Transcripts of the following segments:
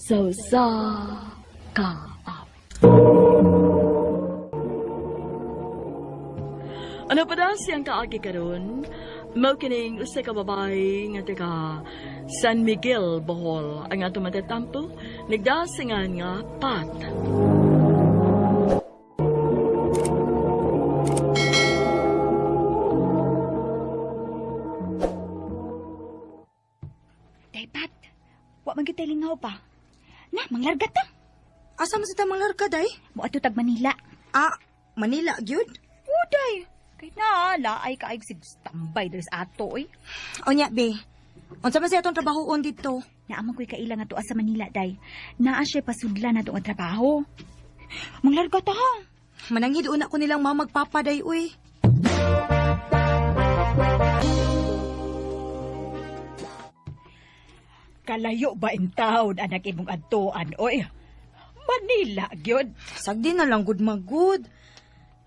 Sa usa ka awit. Ano pa daw siyang kaagi karon? Mao kining usa ka babae nga taga San Miguel, Bohol. Ang atong matatampo, nagdasingan nga Pat. Day, Pat. Wa man gyud tay lingaw pa. Na, manglarga ta. Asa man sa ta manglarga, day? Moadto tag Manila. Ah, Manila, gyud? Uday. Kay na, laay kaayog sig standby diri sa ato oy. Onya, be. Unsa man siya atong trabahoon dito? Naa man ko'y kaila nga tuwa sa Manila, day. Naa siya pasudlan na nga trabaho. Manglarga ta ha. Mananghid una ko nilang mamagpapa, day, uy. Kalayo ba in town anak imong adtuan oy? Manila gyud. Sagdi na lang gud magud.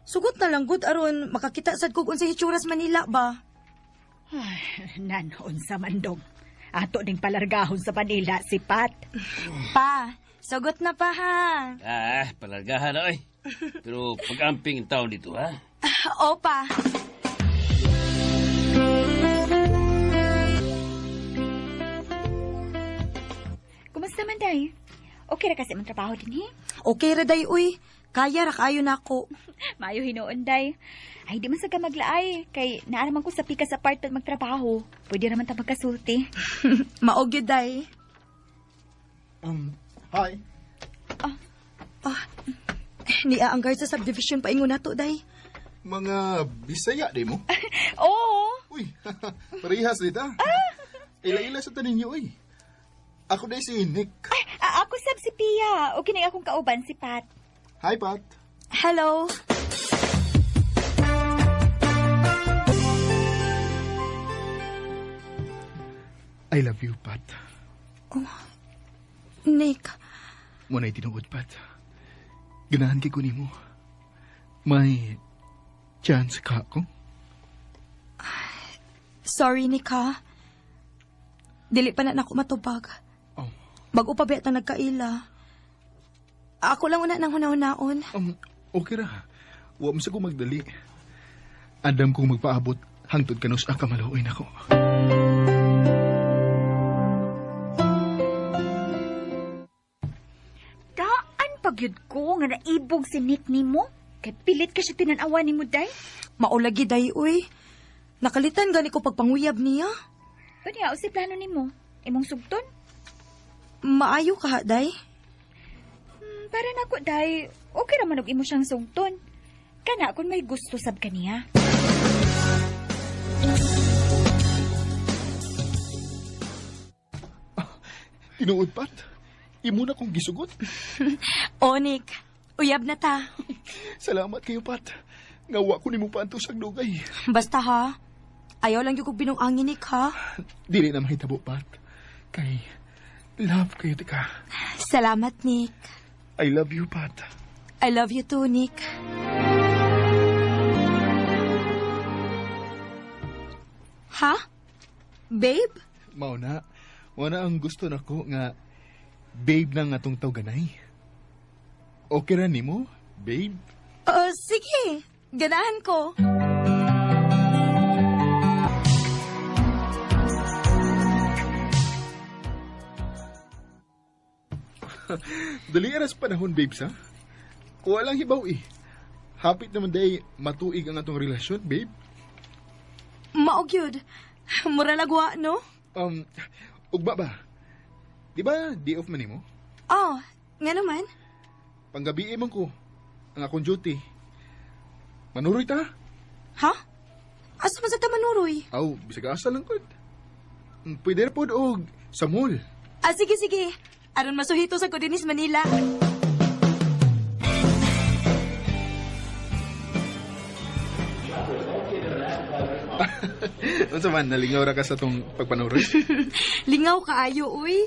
Sugot na lang gud aron makakita sad kog unsay hitsura sa Manila ba. Ay, nan unsa man dong. Ato ning palargahon sa Manila si Pat. Pa, sugot na pa ha. Ah, palargahan na oy. Pero pag-amping ang taon dito, ha? Opa. Kumusta man day? Okay ra kasi imong trabaho dinhi? Okay ra day uy. Kaya ra kaayo nako. Maayo hinuon day. Ay di man sa ka maglaay kay naa man ko sa pikas apartment magtrabaho. Pwede ra man ta magkasulti. Mao gyud day. Hi. Ah, niya ang guard sa subdivision paingon nato day. Mga Bisaya di mo? Oo. Uy, parehas dito. Ila-ila sa tanin niyo, uy. Ako na si Nick. Ay, ako sab si Pia. Okay na akong kauban si Pat. Hi, Pat. Hello. I love you, Pat. Nick, Muna'y tinuod, Pat. Ganahan kay ko nimo. May chance ka ako? Sorry Nick ha. Dili pa na nako matubag. Oh. Bago pa ba ta nagkaila. Ako lang una nang hunahunaon. Okay ra. Wa mo sa ko magdali. Andam kong magpaabot hangtod kanus ang kamaluoy nako. Daan pagyud ko nga naibog si Nick nimo. Kay pilit ka siya tinanawa nimo day. Maulagi day uy. Nakalitan gani ko pagpanguyab niya. Unya unsay plano nimo? Imong sugton? Maayo ka ha, day. Para nako day, okay ra man og imo siyang sugton. Kana kung may gusto sab kaniya. Tinuod, Pat. Imo na kong gisugot. O Nick, uyab na ta. Salamat kayo, Pat. Nga wa ko nimo paantos ang dugay. Basta ha. Ayaw lang yung kog binungangin Nick ha. Dili na mahitabo, Pat. Kay love kayo tika. Salamat Nick. I love you, Pat. I love you too, Nick. Ha? Babe? Mao na. Wala ang gusto nako nga babe na nga tong tawganay. Okay ra nimo, babe? Oh, sige. Ganahan ko. Dali ra sa panahon, babe, sa. Kuha lang hibaw eh. Hapit naman day matuig ang atong relasyon, babe. Mao gyud. Mura lagwa, no? Ugma ba? Di ba day off man nimo? Oh, nga naman. Panggabi man ko ang akong duty. Manuroy ta? Ha? Asa man sa ta manuroy? Aw, bisag asa lang gud. Pwede ra pod og sa mall. Ah, sige, sige. Aron masuhito sa ko dinis Manila. Unsa man nalingaw ra ka sa tong pagpanuroy? Lingaw kaayo, uy.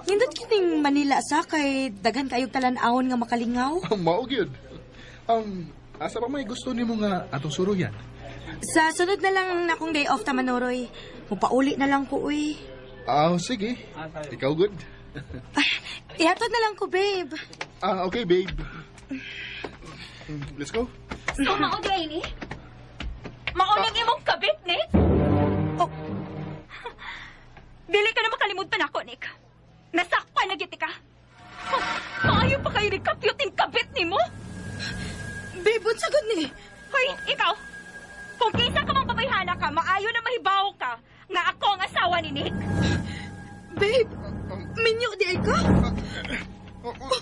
Nindot kining Manila sa kay daghan kayog talan-awon nga makalingaw. Mao gyud. Asa pa may gusto nimo nga atong suruyan? Sa sunod na lang nakong day off ta manuroy. Mupauli na lang ko, uy. Ah, sige. Ikaw good. Ihatod na lang ko, babe. Ah, okay, babe. Let's go. So, mao di ay ni? Maulang imong kabit, Nick? Oh. Dili ka na makalimutan ako, Nick. Nasakpan na giti ka. Maayo pa kayo ni kapyuting kabit ni mo? Babe, unsa gud ni? Hoy, ikaw! Kung kinsa ka mang babayhana ka, maayo na mahibaw ka nga ako ang asawa ni Nick. Babe, minyo di ay ka?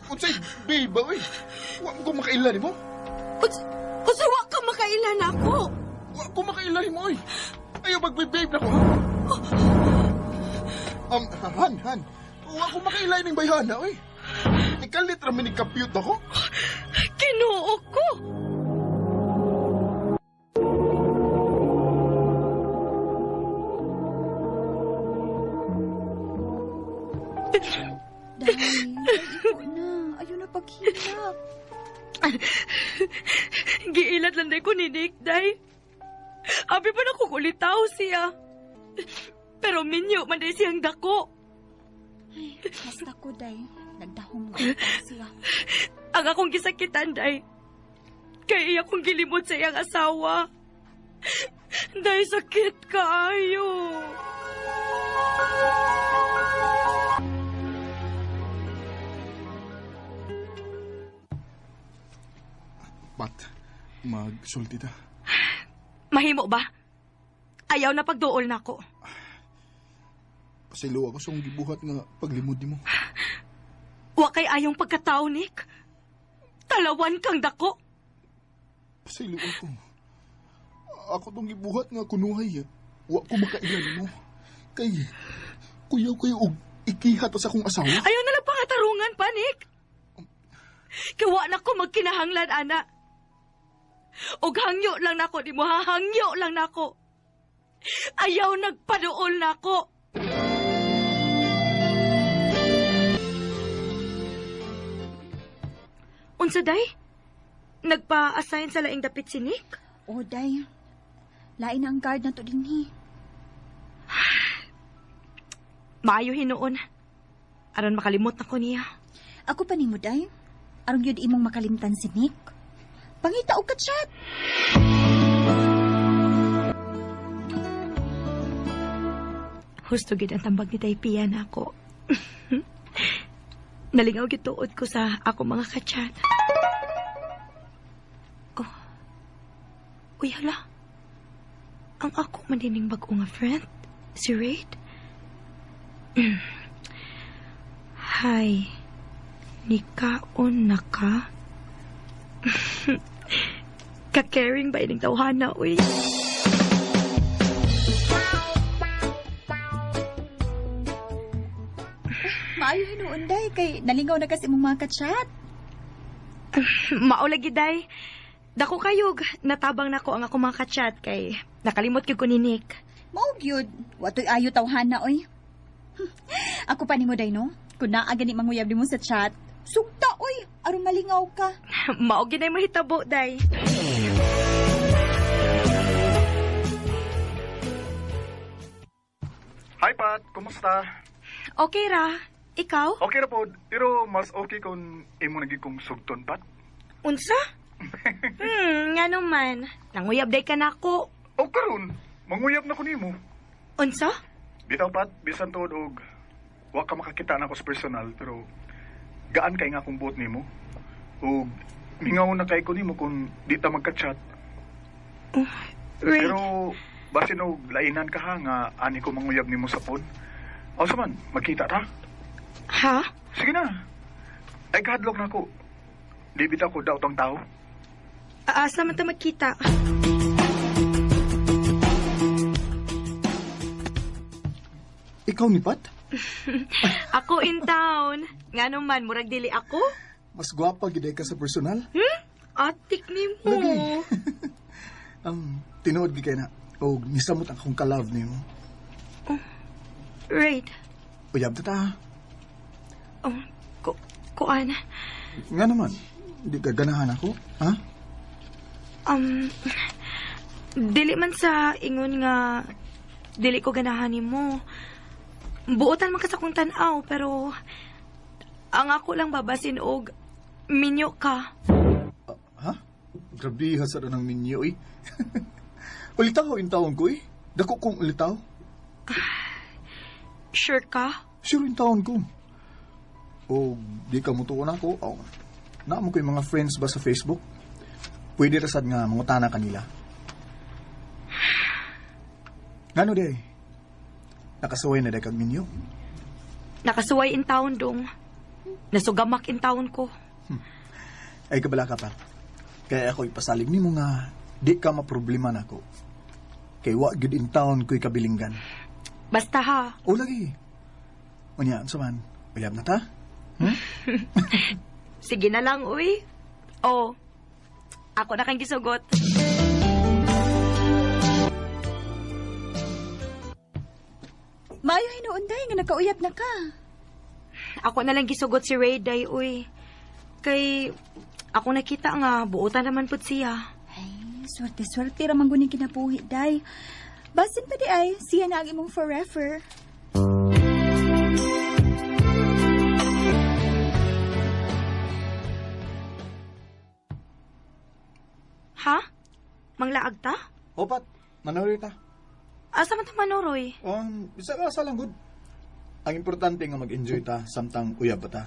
Unsay, babe ba, uy? Wa ko makaila nimo? Unsa wa ka makaila nako? Wa ko makaila nimo, uy. Ayaw magbe-babe na ko, ha? Han. Wa ko makaila ning bayhana, uy. Ikalit ra man ni kapyut ako. Kinuo ko. Day, ay, na. Ayaw na paghilak. Giilat lang day ko ni Nick, day. Abi pa na kung ulitaw siya. Pero minyo man day siyang dako. Ay, basta ko, day. Nagdahom ko siya. Ang akong gisakitan, day. Kay iya kong gilimot sa iyang asawa. Day, sakit kaayo. Pat, magsulti ta. Mahimo ba? Ayaw na pagduol na ako. Pasaylo ako sa akong gibuhat nga paglimod nimo. Wa kay ayong pagkatao, Nick. Talawan kang dako. Pasaylo ako. Ako tong gibuhat nga kunuhay. Wa ko makaila nimo. Kay kuyaw kayo og ikiha ta sa akong asawa. Ayaw na lang pangatarungan pa, Nick. Kay wa na ko magkinahanglan, ana. Og hangyo lang nako nimo, ha? Hangyo lang nako. Ayaw nagpaduol nako. Unsa, day? Nagpa-assign sa laing dapit si Nick? Oh, day. Lain na ang guard na to dinhi. Maayo hinuon. Aron makalimot na ko niya. Ako pa nimo, day. Aron yun imong makalimtan si Nick. Pangita og ka-chat. Husto gid ang tambag ni Day Pia na ako. Nalingaw gituod ko sa ako mga ka-chat. Oh. Uy, hala. Ang ako man dining bag-o nga friend, si Raid. Hi. Nikaon na ka? Ka-caring ba ining tawhana, uy? Maayo hinuon, day. Kay nalingaw na kasi imong mga ka-chat. Mao lagi, day. Dako kayog, natabang nako ang ako mga ka-chat kay nakalimot gyud ko ni Nick. Mao gyud. Watoy ayo tawhana, oy. Ako pa nimo, day, no? Kung naa gani manguyab nimo sa chat, sugta, oy, aron malingaw ka. Mao gyud ay mahitabo, day. Hi, Pat. Kumusta? Okay ra. Ikaw? Okay ra pod. Pero mas okay kung imo nagi kong sugton, Pat. Unsa? Nga naman. Nanguyab day ka nako. O karon, manguyab na ko nimo. Unsa? Bitaw, Pat, bisan tuod og wa ka makakita nako sa personal, pero gaan kay nga akong buot nimo. Og mingaw na kay ko nimo kung di ta magka-chat. Ray. Pero basin og lainan ka ha nga ani ko manguyab nimo sa phone. O sa man, magkita ta. Ha? Sige na. Ay kahadlok na ko. Di bitaw ko daw tong tao. Aasa man ta magkita. Ikaw ni Pat? Ako in town. Nga naman, murag dili ako. Mas gwapa gid ka sa personal. Atik nimo. Lagi. Tinuod gid kay na. Og nisamot ang akong ka-love nimo. Right. Uyab ta ta. Oh, kuan. Nga naman, di ka ganahan ako, ha? Dili man sa ingon nga dili ko ganahan nimo. Buotan man ka sa akong tan-aw, pero Ang ako lang babasin og minyo ka. Ha? Grabe ha sa ng minyo eh. Ulitaw in taon ko eh. Dako kong ulitaw. Sure ka? Sure in taon ko. O di ka mutuon ako. O, naa mo ko yung mga friends ba sa Facebook? Pwede rasad nga mangutana kanila. Ngano di ay? Nakasuway na di kag minyo. Nakasuway in town dong. Nasugamak in town ko. Ay kabala ka pa. Kaya ako ipasalig nimo nga di ka maproblema nako. Kay wa gyud in town ko'y kabilinggan. Basta ha. O lagi. Unya, unsa man? Uyab na ta? Sige na lang, uy. Oh, ako na kang gisugot. Maayo hinuon day nga nakauyab na ka. Ako na lang gisugot si Ray day, uy. Kay, ako nakita nga, buotan naman pud siya. Ay, swerte-swerte ra man gud ning kinabuhi day. Basin pa di ay siya na ang imong forever. Ha? Manglaag ta? Opat, manuri ta. Asa man ta manuroy? Bisa ka sa lang gud. Ang importante nga mag-enjoy ta samtang uyab pa ta.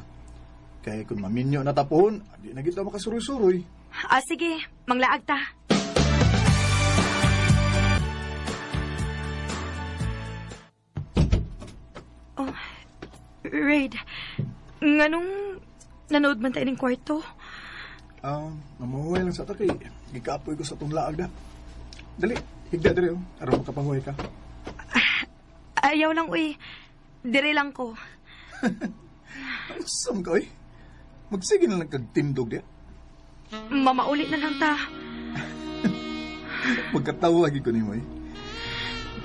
Kay kung maminyo na tapuhon, di na gid ta makasuroy-suroy. Ah, sige, manglaag ta. Oh, Raid, nganong nanood man tayo ng kwarto? Mamuhuway lang sa ta kay gikaapoy ko sa tong laag da. Dali, higda diri oh, aron makapahuway ka. Ayaw lang, uy. Dire lang ko. Sam ka oy. Magsige na lang kag tindog di. Mamauli na lang ta. Magkatawa gid ko nimo eh.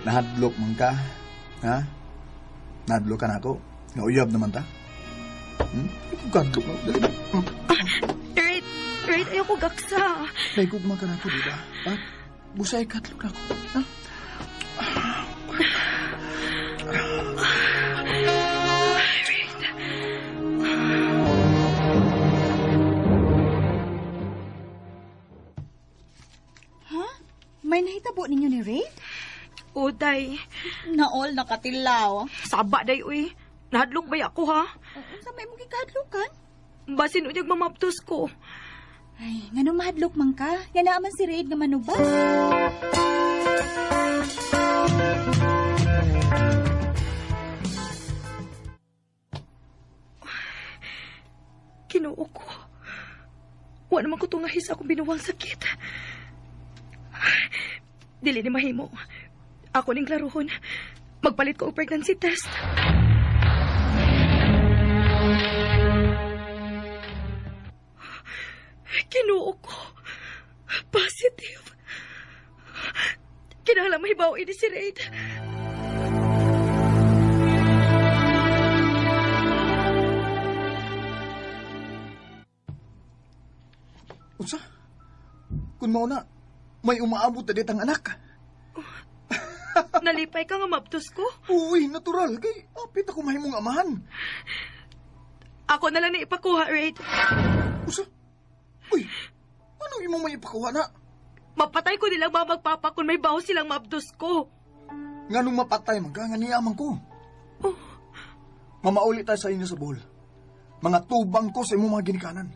Nahadlok man ka. Ha? Nahadlok ka na ako. Nga uyab naman ta. Ikaw kadlok na. Dali. Raid, Raid, ayoko gaksa. Naigugma ka na ako, di ba? Ha? Busay kadlok na ako. Ha? Ha? May nahitabo ninyo ni Raid? Uday, Naol nakatilaw. saba day, uy. Nahadlok ba ako, ha? Unsa may imong gikahadlokan? Basin unyag mamaptos ko. Ay, ngano mahadlok man ka? Nga naa man si Raid nga manubas. Kinoo ko. Wa naman ko tungahi sa akong binuwang sakit. Dili ni mahimo. Ako ning klaruhon. Magpalit ko og pregnancy test. Kinoo ko. Positive. Kinahanglan mahibaw ini si Raid. Unsa? Kung mao na, may umaabot na ditang anak. Nalipay ka nga mabtos ko. Uy, natural. Kay, apit ako mahimong amahan. Ako na lang na ipakuha, Raid. Usa? Uy, anong imong may ipakuha na? Mapatay ko nilang mamagpapa kung may baho silang mabdos ko. Nga nung mapatay man ka, nga niyaman ko. Mamauli tayo sa inyo sa Bohol. Mga tubang ko sa imong mga ginikanan.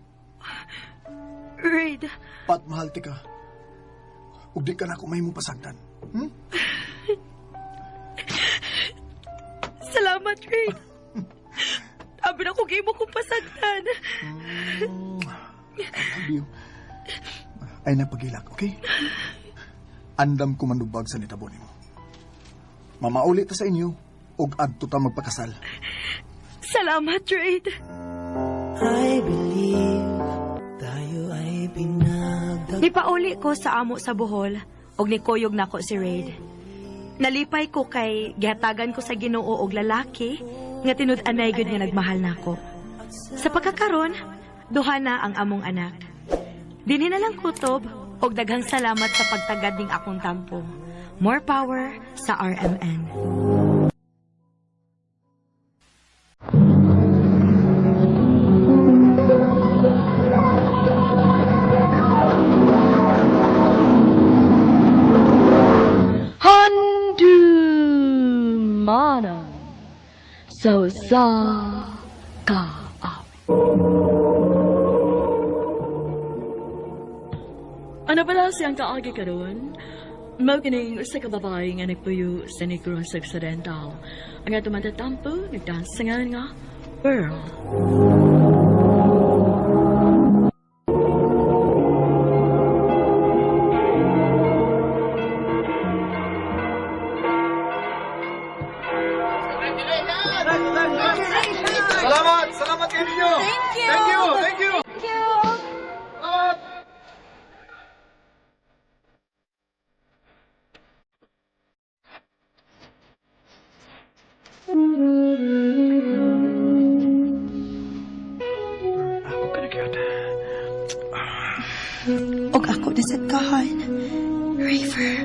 Raid, Pat, mahal ti ka. Ug di ka na ako mahimong pasagdan. Salamat, Raid. Abi na ko gimo kong pasagdan. I love you. Ay napagilak, okay? Andam ko manubag sa nitabo nimo. Mamauli ta sa inyo ug adto ta magpakasal. Salamat, Raid. I believe tayo ay pinagdag Nipauli ko sa amo sa Bohol og nikuyog nako si Raid. Nalipay ko kay gihatagan ko sa Ginoo og lalaki nga tinud-anay gyud nga nagmahal nako. Sa pagkakaron, duha na ang among anak. Dinhi na lang kutob og daghang salamat sa pagtagad ning akong tampo. More power sa RMN. Amihanan sa usa ka awit. Ano pala siyang kaagi karon? Mao kining usa ka babae nga nagpuyo sa Negros Occidental. Ang atong matatampo nagdansangan nga Pearl. Salamat! Salamat kayo ninyo! Thank you! Thank you! Thank you! Thank you! Salamat! Ako ka na cute. Og ako na sad ka, Han. Raver.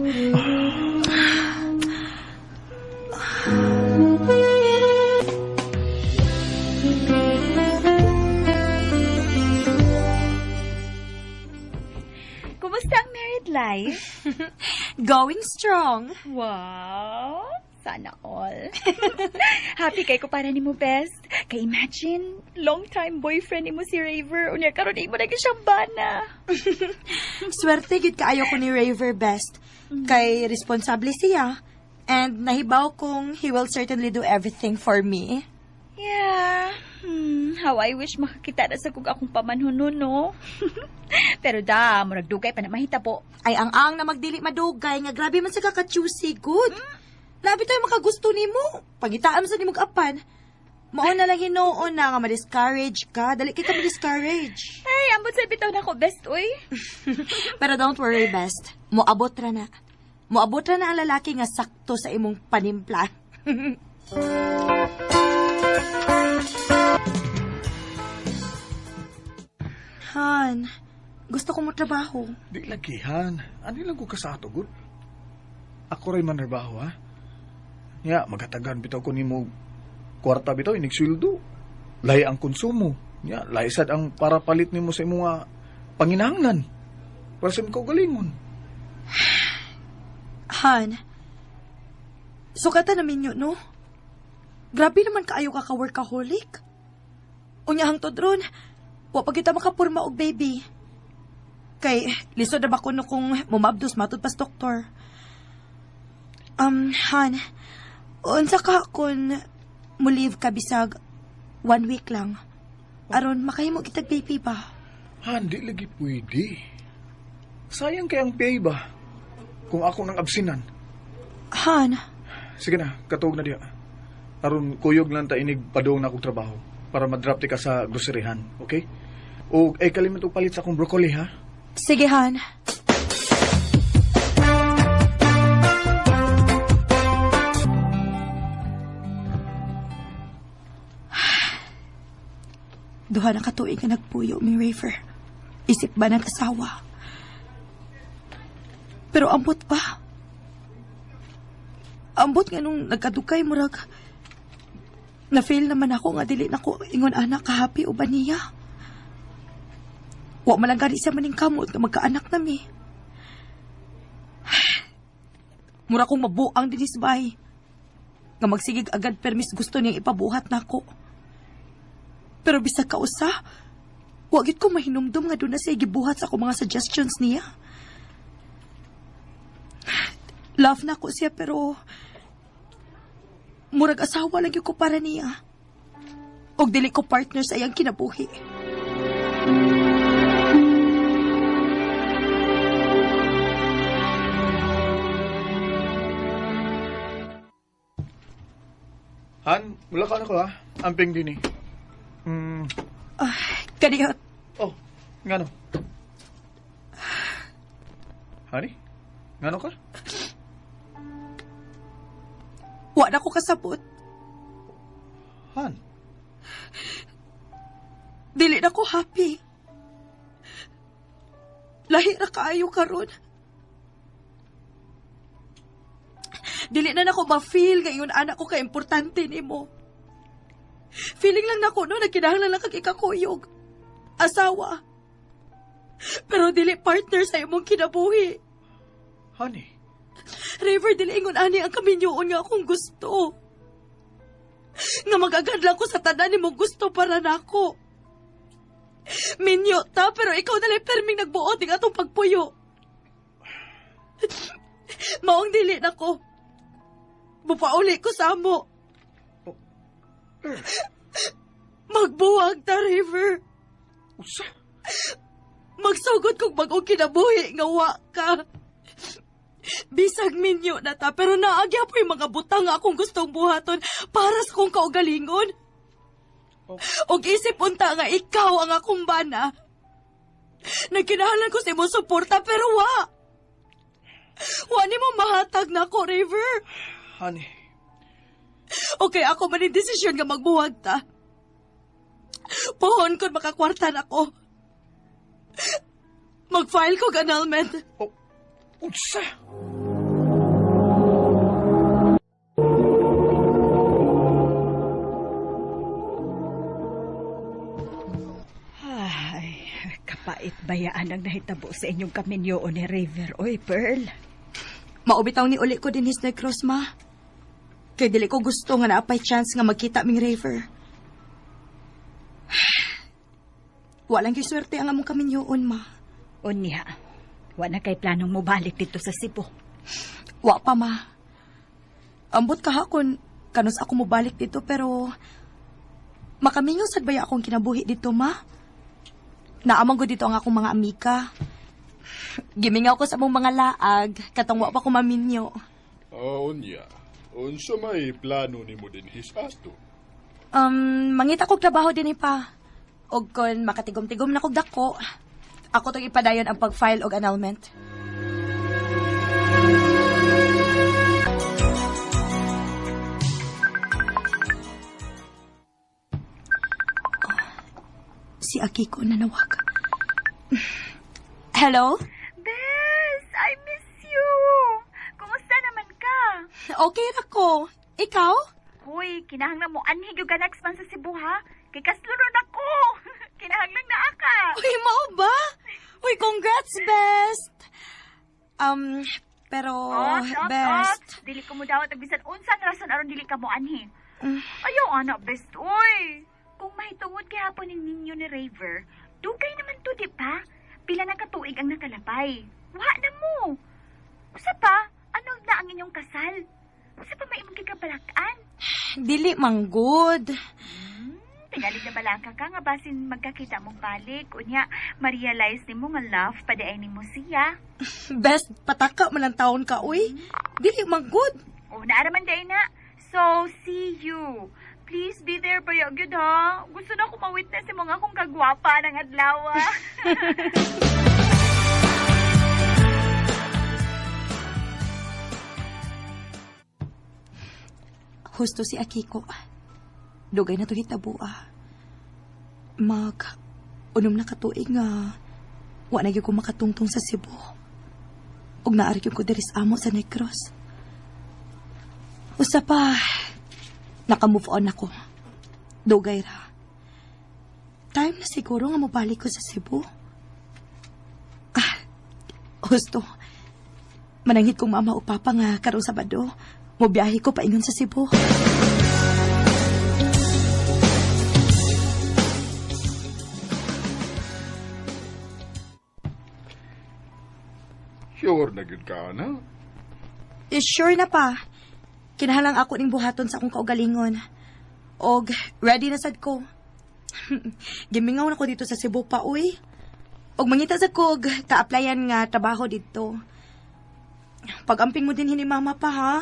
Kumusta ang married life? Going strong. Wow! Sana all. Happy kay ko para nimo best. Kay imagine, long time boyfriend nimo si Raver. Unya karon imo na gyud siyang bana. Swerte gid kaayo ko ni Raver best. Kay responsable siya. And nahibaw kong he will certainly do everything for me. Yeah. How I wish makakita na sa kug akong pamanhon nun, no? Pero da, murag dugay pa na mahitabo. Ay ang na magdili madugay nga grabe man sa kaka-choosy good. Labi tayo makagusto nimo. Pangitaan sa nimog apan. Mao na lang hinuon na nga ma-discourage ka. Dali kay ka ma-discourage. Ay, ambot sa bitaw na ko best, uy. Pero don't worry, best. Moabot ra na. Moabot ra na ang lalaki nga sakto sa imong panimpla. Han, gusto ko mo trabaho. Di lagi, Han. Ano lang ko ka sa ato, good? Ako rin man trabaho, ha? Ya, magatagan bitaw ko nimo kwarta bitaw, inig sweldo. Lahi ang konsumo. Ya, lahi sad ang para palit nimo sa imong panginahanglan. Para sa imong kaugalingon. Han, sukatan na minyo, no? Grabe naman kaayo ka ka-workaholic. Unya hangtod ron, wa pa kita makapurma og baby. Kay, lisod na ba kuno kung mumabdos matud pas doktor. Han, unsa ka kung mo-leave ka bisag 1 week lang? Aron, makahimo kitag baby ba? Han, di lagi pwede. Sayang kay ang pay ba? Kung ako nang absinan. Han, Sige na, katuog na diha. Aron kuyog lang ta inig padung na akong trabaho para madrap ti ka sa groceryhan, okay? O ay kalimot og palit sa akong broccoli ha. Sige, Han. Duha na katuig nga nagpuyo mi Raver. Isip ba ng asawa? Pero ambot pa. Ambot nga nung nagkadukay murag na-fail naman ako nga dili na ko ingon anak ka-happy o ba niya. Wa man lang gani siya maning kamot nga magkaanak nami. Mura kong mabuang dinis bay. Nga magsigig agad permis gusto niyang ipabuhat nako. Pero bisag kausa, wa gyud ko mahinumdum nga doon na siya gibuhat sa akong mga suggestions niya. Love na ko siya pero murag asawa lang gyud ko para niya. Og dili ko partner sa iyang kinabuhi. Han, wala ka na ko ha. Amping din eh. Kaniya, Oh, ngano? Honey? Ngano ka? Wa na ko kasabot. Han? Dili na ko happy. Lahi ra kaayo karon. Dili na nako ma-feel ngayon anak ko ka-importante nimo. Feeling lang nako no, nagkinahanglan lang kag ikakuyog. Asawa. Pero dili partner sa imong kinabuhi. Honey? River, dili ingon ani ang kaminyoon nga akong gusto. Nga mag-agad lang ko sa tanan ni mo gusto para nako. Minyo ta, pero ikaw na lang perming nagbuot ng atong pagpuyo. Maong dili nako. Mupauli ko sa amo. Magbuwag ta, River. Usa? Magsugod kong bagong kinabuhi nga wa ka. Bisag minyo na ta, pero naagya po yung mga butang nga akong gustong buhaton para sa kong kaugalingon. Og isip unta nga ikaw ang akong bana. Nagkinahalan ko sa imong suporta, pero wa. Wa ni mo mahatag na ako, River. Honey. Okay, ako man yung desisyon nga magbuwag ta. Pohon kon makakwartan ako. Mag-file ko annulment. Oh, unsa? Ay, kapait bayaan ang nahitabo sa inyong kaminyoon ni River. Oy, Pearl. Maubitaw ni uli ko din his Negros, ma. Kay dili ko gusto nga naapay chance nga magkita ming River. Walang kay swerte ang among kaminyoon, ma. Unya, wa na kay planong mobalik dito sa Cebu. Wa pa, ma. Ambot kahakon, kanus ako mobalik dito pero makaminyo sad baya akong kinabuhi dito, ma. Naamang ko dito ang akong mga amika. Gimingaw ko sa among mga laag, katong wa pa ko maminyo. Unya. Unsa may plano nimo dinhi sa ato? Mangita kog trabaho dinhi pa. Og kon makatigom-tigom na kog dako, ako tong ipadayon ang pag-file og annulment. Si Akiko nanawag. Hello? Bes, I miss you. Kumusta naman ka? Okay ra ko. Ikaw? Hoy, kinahanglan mo anhi gyud ka next month sa Cebu ha. Kay kasluron ako. Kinahanglan na ka. Uy, mao ba? Uy, congrats, best. Pero Ot, best. ot. Dili ko mo dawat og bisan unsang rason aron dili ka mo anhi. Ayaw ana, best oy. Kung mahitungod gihapon ning ninyo ni Raver, dugay naman to, di ba? Pila na katuig ang nakalapay. Wa na mo. Usa pa, ano na ang inyong kasal? Usa pa may imong gikabalak-an? Dili man good. Tingali na balaka ka nga basin magkakita mong balik. Unya, ma-realize nimo nga love pa di ay nimo siya. Best, pataka man ang taon ka, uy. Dili man good. O, naaraman day na. So, see you. Please be there pa gyud ha. Gusto na ko ma-witness imong akong kagwapa ng adlaw. Husto si Akiko. Dugay na to hitabo, ah. Mag, unom na katuig nga, wa na gyud ko makatungtong sa Cebu. Ug naari gyud ko diri sa amo sa Negros. Usa pa, naka-move on ako. Dugay ra. Time na siguro nga mobalik ko sa Cebu. Ah, husto. Mananghid kong mama o papa nga karong Sabado, mobiyahe ko paingon sa Cebu. Sure na gyud ka na. Eh, sure na pa. Kinahalang ako ning buhaton sa akong kaugalingon. Og ready na sad ko. Gimingaw na ko dito sa Cebu pa, uy. Og mangita sa kog ka-applyan nga trabaho dito. Pag-amping mo din hini mama pa, ha?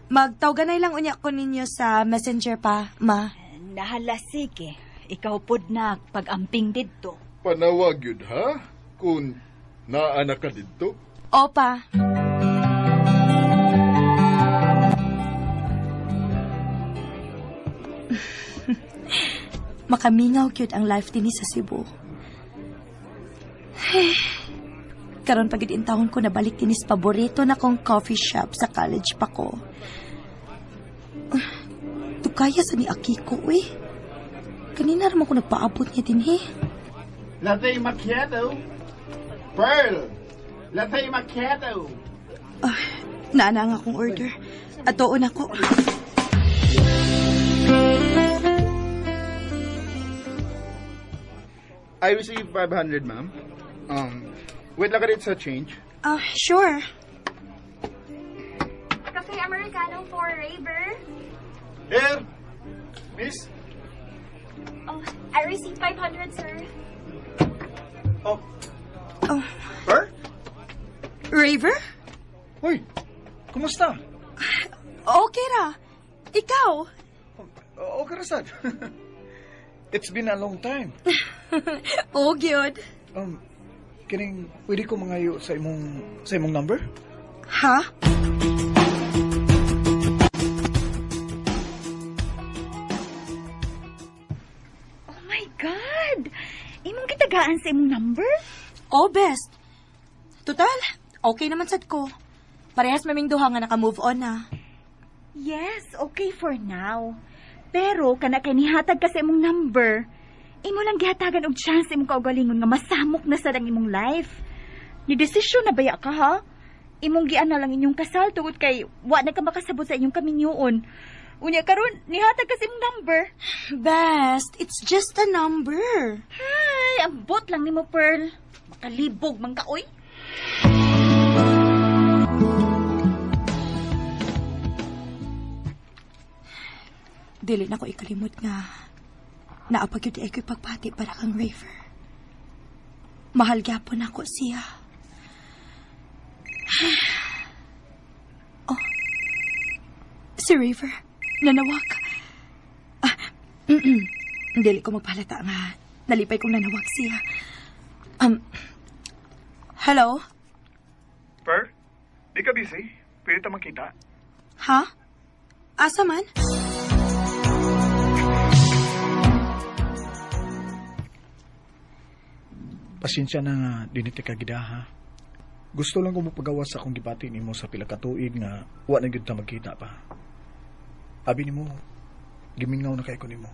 Magtawganay lang unya ko ninyo sa messenger pa, ma. Nahala, sige. Ikaw pod na pag-amping didto. Panawag yun ha? Kung naa na ka didto. Opa. Makamingaw cute ang life dinhi sa Cebu. Karon pagid intawon ko nabalik dinhi sa paborito na kong coffee shop sa college pa ko. Tukaya sa ni Akiko, uy. Kanina naman ko nagpaabot niya dinhi. Latte macchiato. Pearl. Latte macchiato. Naana ang akong order. Atoon ako. I received 500, ma'am. Wait lang ka dito sa change. Sure. Cafe Americano for Raver. Here! Miss? Oh, I received 500, sir. Oh. Oh. Per? Raver? Hoy, kumusta? Okay ra. Ikaw? Okay ra sad. It's been a long time. Oh, gyud. Kining pwede ko mangayo sa imong number? Ha? Oh my God! Imong gitagaan sa imong number? Oh, best. Total, okay naman sad ko. Parehas maming duha nga naka-move on na. Yes, okay for now. Pero kana kay nihatag ka sa imong number, imo lang gihatagan og chance imong kaugalingon nga masamok na sad ang imong life. Ni desisyon na baya ka ha? Imong gian na lang inyong kasal tungod kay wa na ka makasabot sa inyong kaminyoon. Unya karon nihatag ka sa imong number. Best, it's just a number. Ay, ambot lang nimo Pearl. Makalibog man ka oy. Dili na ko ikalimot nga naapag yun ay ko'y pagpati para kang Raver. Mahal gyapon ako siya. Oh, si Raver, nanawag. Dili ko magpahalata nga nalipay kong nanawag siya. Hello? Per, di ka busy? Pwede ta magkita? Ha? Asa man? Pasensya na nga, diniti ka gida ha. Gusto lang ko mapagawa sa akong gibati nimo sa pila ka tuig nga wa na gyud ta magkita pa. Abi nimo, gimingaw na kay ko nimo.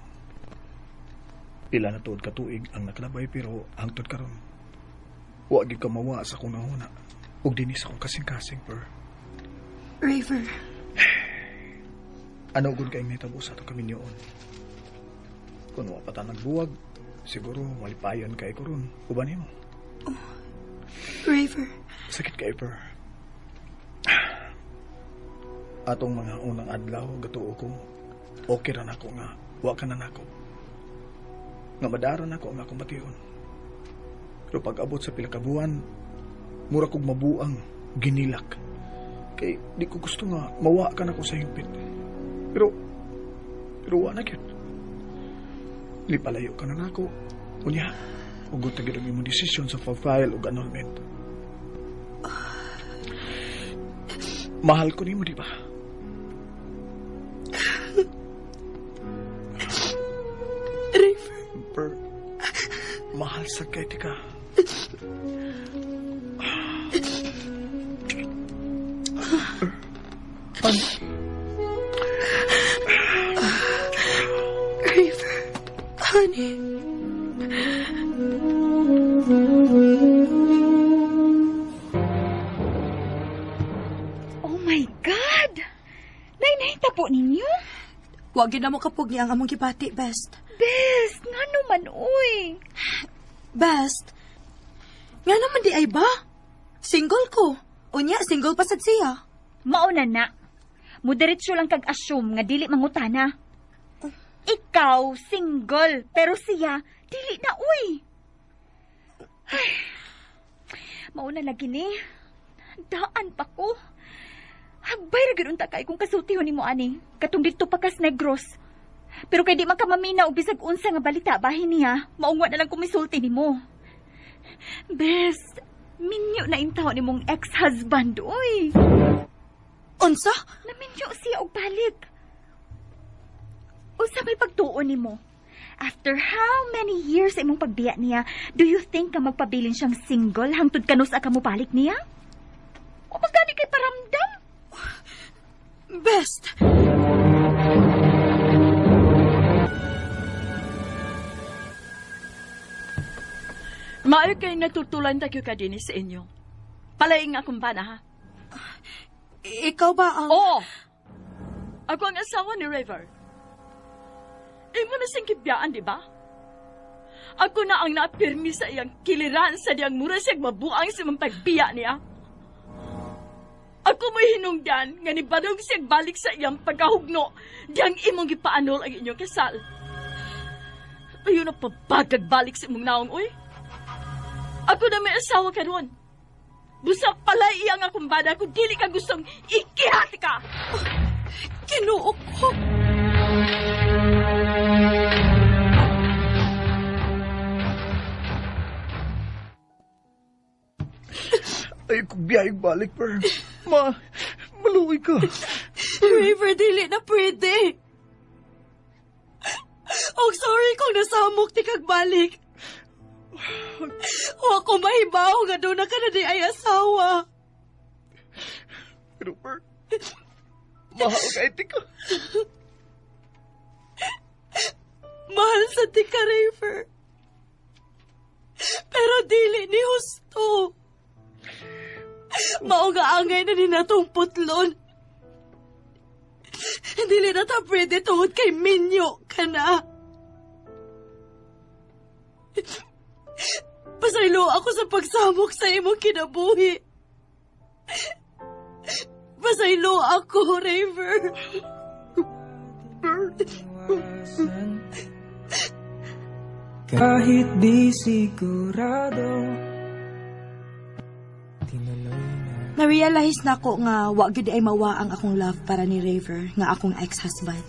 Pila na tuod ka tuig ang nakalabay pero hangtod karon wa gyud ka mawa sa akong nahuna ug dinhi sa akong kasing-kasing per. Raver. Ano gud kay nahitabo sa atong kaminyoon? Kun wa pa ta nagbuwag, siguro malipayon kay ko ron. Uban nimo. Oh, Raver. Sakit kay per. Atong mga unang adlaw gatuo ko, okay ra nako nga wa ka na nako. Nga madara nako ang akong bation. Pero pag abot sa pila ka buwan, mura kog mabuang ginilak. Kay di ko gusto nga mawa ka nako sa hingpit. Pero wa na gyud. Lipalayo ka na nako. Unya, ugot na gyud ang imong desisyon sa pag-file og annulment. Mahal ko nimo, di ba? Raver. Per, mahal sa kay tika. Raver, honey. Oh my God! Nay-nahita po ninyo? Wag yun na mo kapog niya ang among gibati, Best. Best, nga naman, uy. Best, nga naman di ay ba? Single ko. Unya, single pa sad siya. Mauna na. Mudiretso lang kag-assume nga dili mangutana. Ikaw, single, pero siya, dili na, uy. Ay, mauna lagi ni. Daan pa ko. Hagbay ra gyud unta kay kung kasultihon nimo ani. Katong didto pa kas Negros. Pero kay di man ka mamina og bisag unsa nga balita bahin niya, maungwa na lang kumisulti nimo. Bes, minyo na intaw nimong ex-husband, uy. Unsa? Naminyo siya og balik. Unsa may pagtuon nimo? After how many years sa imong pagbiya niya, do you think ka magpabilin siyang single hangtod kanus-a ka mobalik niya? O magkani kay paramdam? Best! Maayo kay natutulan tayo ka din sa inyo. Palaing akong bana, ha? Ikaw ba ang... Oo! Ako ang asawa ni River. Imo na siyang kibiyaan, di ba? Ako na ang naapirmi sa iyang kiliran sa diyang mura siyang mabuang sa mga pagbiya niya. Ako mo'y hinungdan nga nibarog siyang balik sa iyang pagkahugno diyang imong gipaanol ang inyong kasal. Ayaw na pabagag balik sa imong naong, uy. Ako na may asawa karon. Busa palay iya nga kumbada kung dili ka gustong ikihati ka. Kinuok ko. Ay, kung biyayog balik, per. Ma, maluoy ka. River, dili na pwede. Oh, sorry kung nasamok ti kag balik. O ako mahibaw nga doon na ka na di ay asawa. Pero, per, mahal ka iti ka. Mahal sa ti ka, River. Pero dili ni husto. Mao nga angay na ni natong putlon. Dili na ta pwede tungod kay minyo ka na. Pasaylo ako sa pagsamok sa imong kinabuhi. Pasaylo ako, Raver. Kahit di sigurado, tinuloy na. Na-realize na ko nga wa gyud ay mawa ang akong love para ni Raver nga akong ex-husband.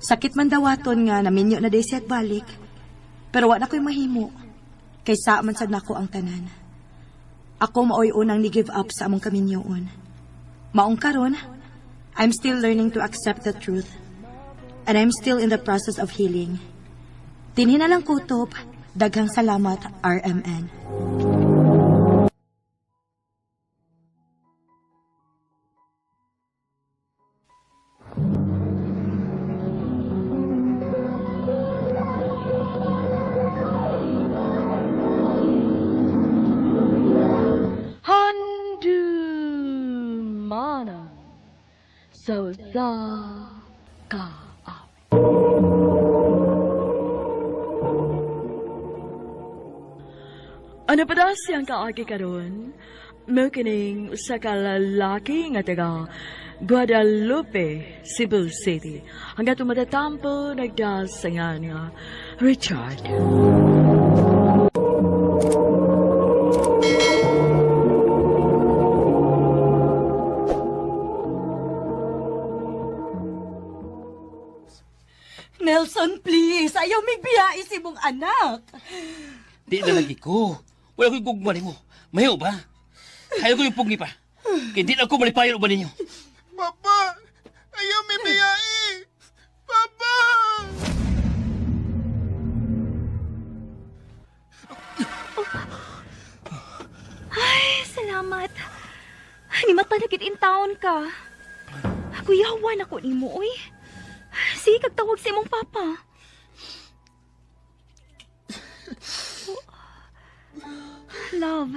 Sakit man dawaton nga naminyo na day siya at balik. Pero wa na ko'y mahimo. Kaysa man sad nako ang tanan. Ako maoy unang ni give up sa among kaminyoon. Maong karon, I'm still learning to accept the truth. And I'm still in the process of healing. Dinhi na lang kutob, daghang salamat, RMN. Handumana so sa ka. Ano pa daw siyang kaagi karon? Mao kining usa ka lalaki nga taga Guadalupe, Cebu City. Hanggat matatampo nagdasangan nga Richard. Nelson, please. Ayaw migbiyae si mong anak. Di na lagi ko. Wala ko'y gugma nimo. Mayo ba? Ayaw ko yung pugni pa. Kaya di na ako malipayon uban ninyo. Papa! Ayaw may biyai! Papa! Ay, salamat. Nimata na in town ka. Kuyawan ako nimo, oy. Sige, kagtawag sa imong papa. Love,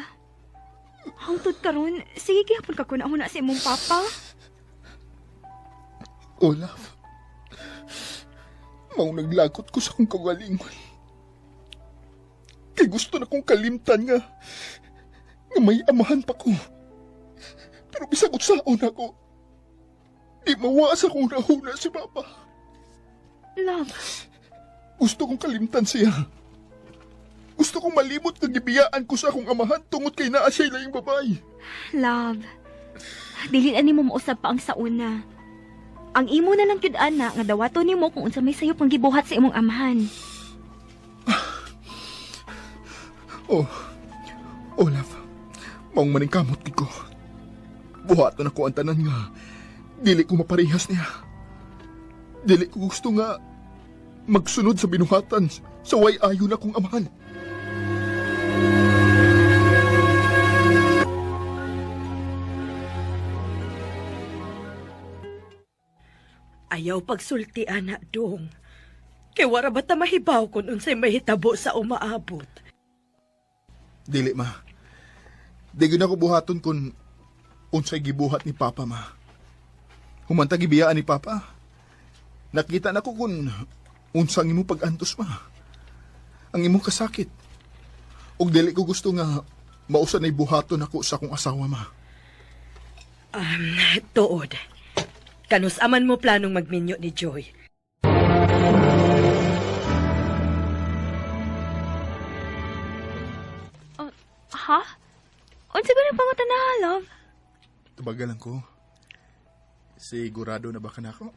hangtod karon, sige gihapon ka kun na sa imong papa. Olaf, mau naglagot ko sa akong kagalingon. Kay gusto na kong kalimtan nga may amahan pa ko. Pero bisag unsaon ako, di mawa sa akong nahuna si Papa. Love, Gusto kong kalimtan siya. Gusto kong malimot nga gibiyaan ko sa akong amahan tungod kay naa siya'y laing babae. Love, dili na nimo mausab pa ang sauna. Ang imo na lang gyud ana nga dawaton nimo kung unsa may sayop ang gibuhat sa imong amahan. Oh, Olaf, maong maningkamot gid ko. Buhaton ako ang tanan nga dili ko maparehas niya. Dili ko gusto nga magsunod sa binuhatan sa way ayo na kong amahan. Ayaw pagsulti, anak dong. Kay wara ba ta mahibaw kung unsay mahitabo sa umaabot? Dili, ma. Di gyud ako buhaton kung unsay gibuhat ni Papa, ma. Humanta gibiyaan ni Papa. Nakita na ko kung unsang imo pag-antos, ma. ang imong kasakit. Ug dili ko gusto nga mausa na'y buhaton ako sa akong asawa, ma. Tuod. Kanus aman mo planong magminyo ni Joy. Ha? Unsa ba nang pangutana, love? Tubagal lang ko. Sigurado na ba ka na ako?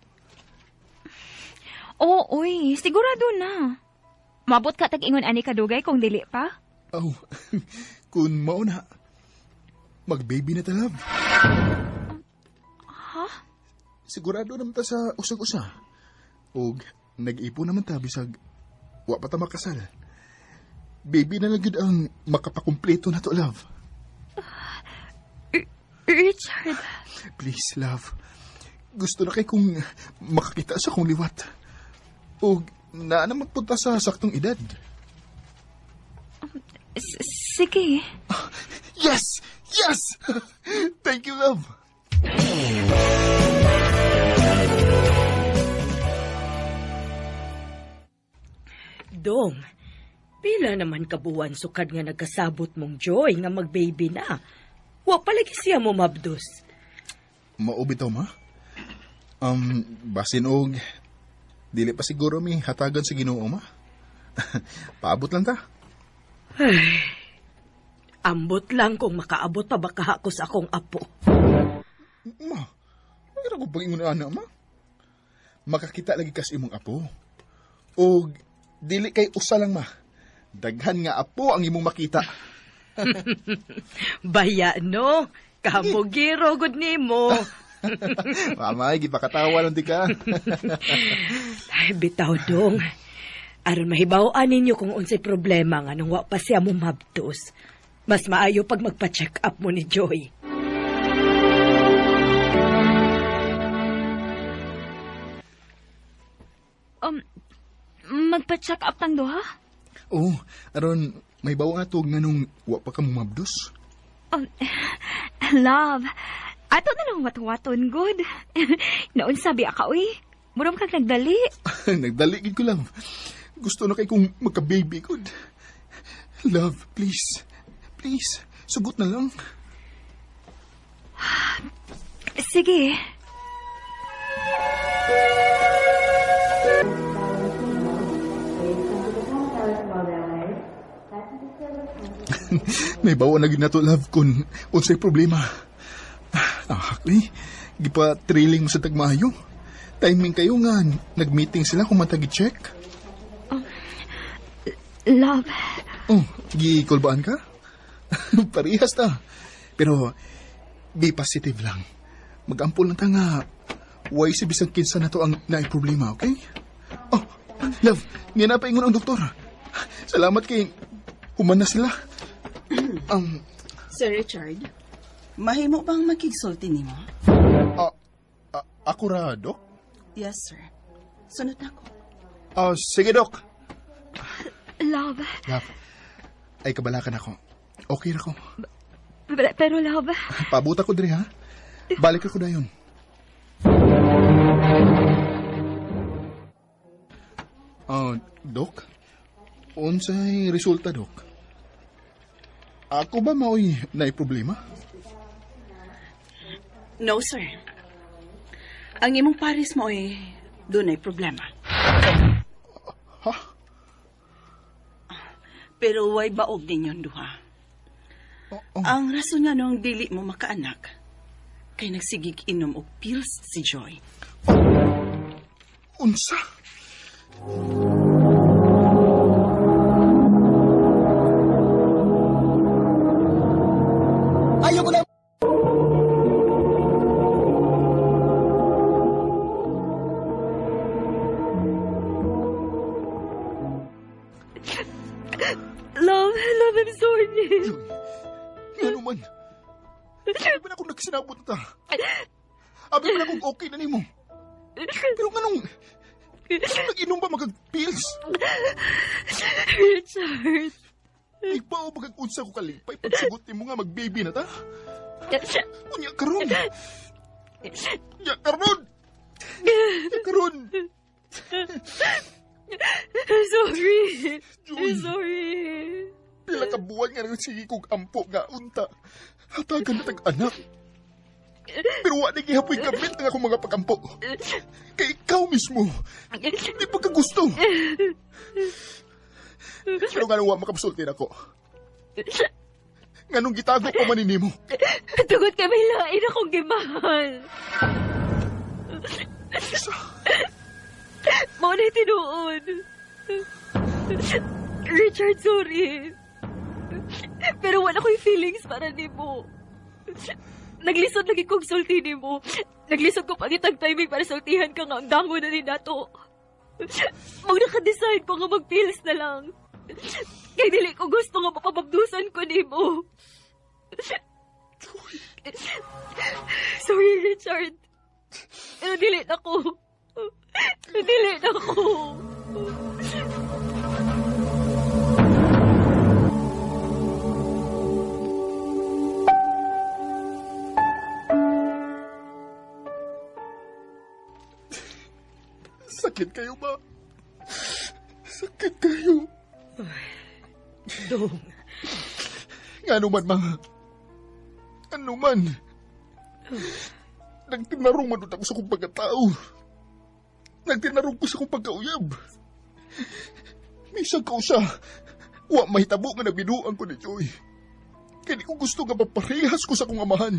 Oo, uy, sigurado na. Mabot ka tag-ingon ani kadugay kung dili pa? Oh, kung mao na, mag-baby na ta, love. Ha? Sigurado naman ta sa usag-usa. Og nag-ipon naman ta bisag wa pa ta makasal. Baby na lang gyud ang makapakumpleto na to, love. Richard. Please, love. Gusto na kay kung makakita sa kong liwat. Og naa na magpunta sa saktong edad. Sige. Yes! Yes! Thank you, love. Dong, pila naman kabuwan sukad nga nagkasabot mong Joy nga magbaby na. Wa palagi siya mo mabdos. Mao bitaw, ma. Basin og dili pa siguro mi hatagan sa Ginoo, ma. Paabot lang ta. Ay, ambot lang kung makaabot pa baka ako sa akong apo. Ma, pero ko pag-ingon ana, ma. Makakita lagi kas imong apo. Og dili kay usa lang, ma. Daghan nga apo ang imong makita. Baya no, kamugiro gud nimo. Mamay, gipakatawa lang di ka. Ay, bitaw dong. Aron mahibaw-an ninyo kung unsay problema nga nung wa pa siya mumabdos. Mas maayo pag magpa-check up mo ni Joy. Magpa-check up tang duha? Oh, aron may bawa nga tug nga nung wa pa ka mumabdos. Love, ato na lang watwaton, good. Naunsa biya ka, uy. Murong kag nagdali. Nagdali gid ko, love. Gusto na kay kong magka-baby, good. Love, please. Please, sugot na lang. Sige. May bawa na gid nato, love, kung unsay problema. Hakli, gipa-trailing mo sa tagmayo. Timing kayo nga, nag-meeting sila kung matagi-check. Love. Oh, gikulbaan ka? Parehas ta. Pero, be positive lang. Mag-ampol lang ta nga, way si bisag kinsa na to ang naay problema, okay? Oh, love, niya na paingon ang doktor. Salamat kay human na sila. Sir Richard, mahimo bang makigsulti nimo? Ako ra, Dok? Yes, sir. Sunod na ako. Sige, Dok. Love. Love, ay kabalakan ako. Okay ra ko. Pero love. Paabot ako diri, ha? Balik ako dayon. Dok? Unsay resulta, Dok? Ako ba maoy naay problema? No, sir. Ang imong pares mo ay dunay problema. Ha? Pero way baog ninyong duha. Oh, oh. Ang rason nga nung dili mo makaanak, kay nagsigig inom og pills si Joy. Oh. Unsa? Ayoko na! Love, love, I'm sorry. Nga naman. Abi ba na akong nagsinabot ta? Abi ba na akong okay na nimo? Pero nga nung nag-inom ba magag-pills? Richard. Di ba o magag-unsa ko kalipay pagsugot nimo nga mag-baby na ta? Unya karon. Unya karon. Unya karon. Sorry. Joy. Sorry. Pila ka buwan nga rin sige kong ampo nga unta. Hatagan na tag-anak. Pero wa na gihapoy gamit ang akong mga pagampo. Kay ikaw mismo. Di pa ka gusto. Pero nga wa makapasulti na ko. Nganong gitago ko man nimo. Tungod kay may lain akong gimahal. Mao na tinuod. Richard, sorry. Pero wala ko'y feelings para nimo. Naglisod lagi kong sulti nimo. Naglisod ko pangitag timing para sultihan ka nga ang dango na ni nato. Mag naka-decide ko nga mag-pills na lang. Kay dili ko gusto nga mapababdusan ko nimo. Sorry, Richard. Pero dili na ko. Dili na ko. Sakit kayo ba? Sakit kayo. Dong. Nga naman, ma. Ano man. Nagtinarong man ako sa kong pagkatao. Nagtinarong ko sa kong pagkauyab. Misang kausa, wa mahitabo nga nabinuang ko ni Joy. Kaya di ko gusto nga maparehas ko sa kong amahan.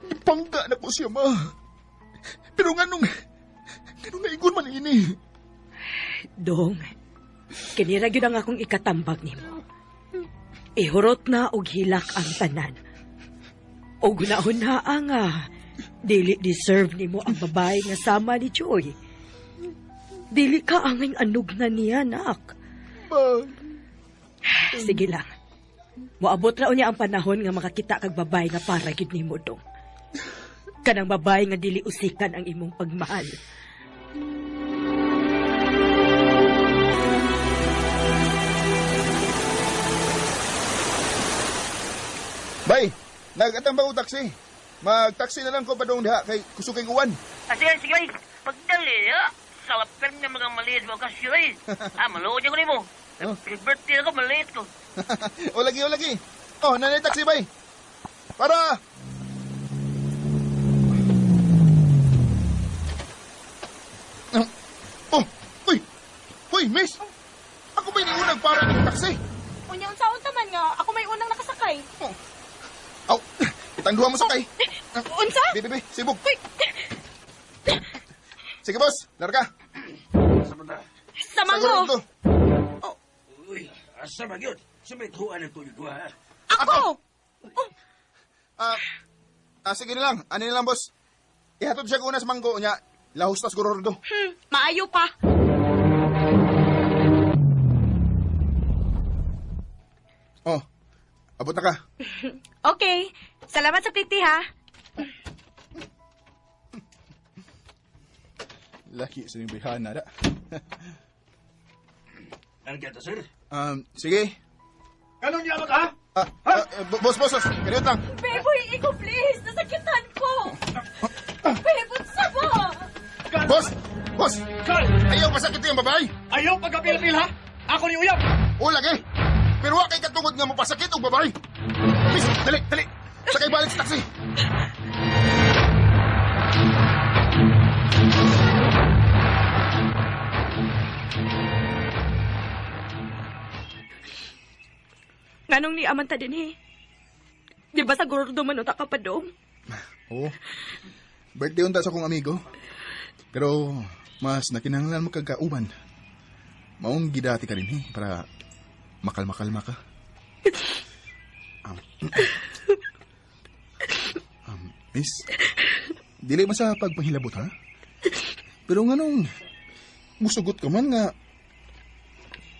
Ipangga na ko siya, ma. Pero nga nung naigon man ini. Dong, kinira gyud ang akong ikatambag nimo. Ihurot na og hilak ang tanan. Og hunahuna nga dili deserve nimo ang babae nga sama ni Joy. Dili ka angay anog na niya, nak. Ma. Sige lang. Moabot ra unya ang panahon nga makakita kag babae nga para gid nimo, Dong. Kanang babae nga dili usikan ang imong pagmahal. Bay, nagatambang ko taxi. Mag-taxi na lang ko padung diha kay kusog kay uwan. Sige, sige, bay. Pagdali, ha? Salapin nga mga maliit mo kasi, bay. Maluod ko nimo. Oh. Birthday ako, maliit ko. O lagi, o lagi. Oh, nanay taxi, bay. Para! Oh, uy! Uy, miss! Ako ba'y niunang para ng taxi? Unya, unsa-unsa man nga, ako may unang nakasakay. Oh. Aw, itang duha mo sakay. Unsa? Be, sibog. Uy! Sige, boss, larga. Sa manggo. Oh. Uy, asa ba yun? Sa may tuwa na ito yung duha, ha? Ako! Oh. Sige na lang. Ano na lang, boss? Ihatod siya una sa manggo niya. Lahos tas gurordo. Maayo pa. Oh, abot na ka. Okay. Salamat sa piti, ha? Laki sa iyong bihana, da. Ano kaya sir? Sige. Ano niya mag, ha? Boss, boss, boss. Ganyan lang. Beboy, ikaw, please. Nasakitan ko. Beboy, saba. Boss! Boss! Sir! Ayaw masakit yung babae! Ayaw pagkapil-pil, ha? Ako ni Uyab! O, lagi! Pero wa kay katungod nga mapasakit og babae! Miss, dali, dali! Sakay balik sa taxi! Nganong ni amanta din, eh? Di ba sa gordo man uta ka pa dong? Oo. Birthday unta sa akong amigo. Pero mas nakinahanglan mo kagkauban. Maong gidati ka rin, eh, para makalma-kalma ka. Miss, dili man sa pagpahilabot, ha? Pero nganong musugot ka man nga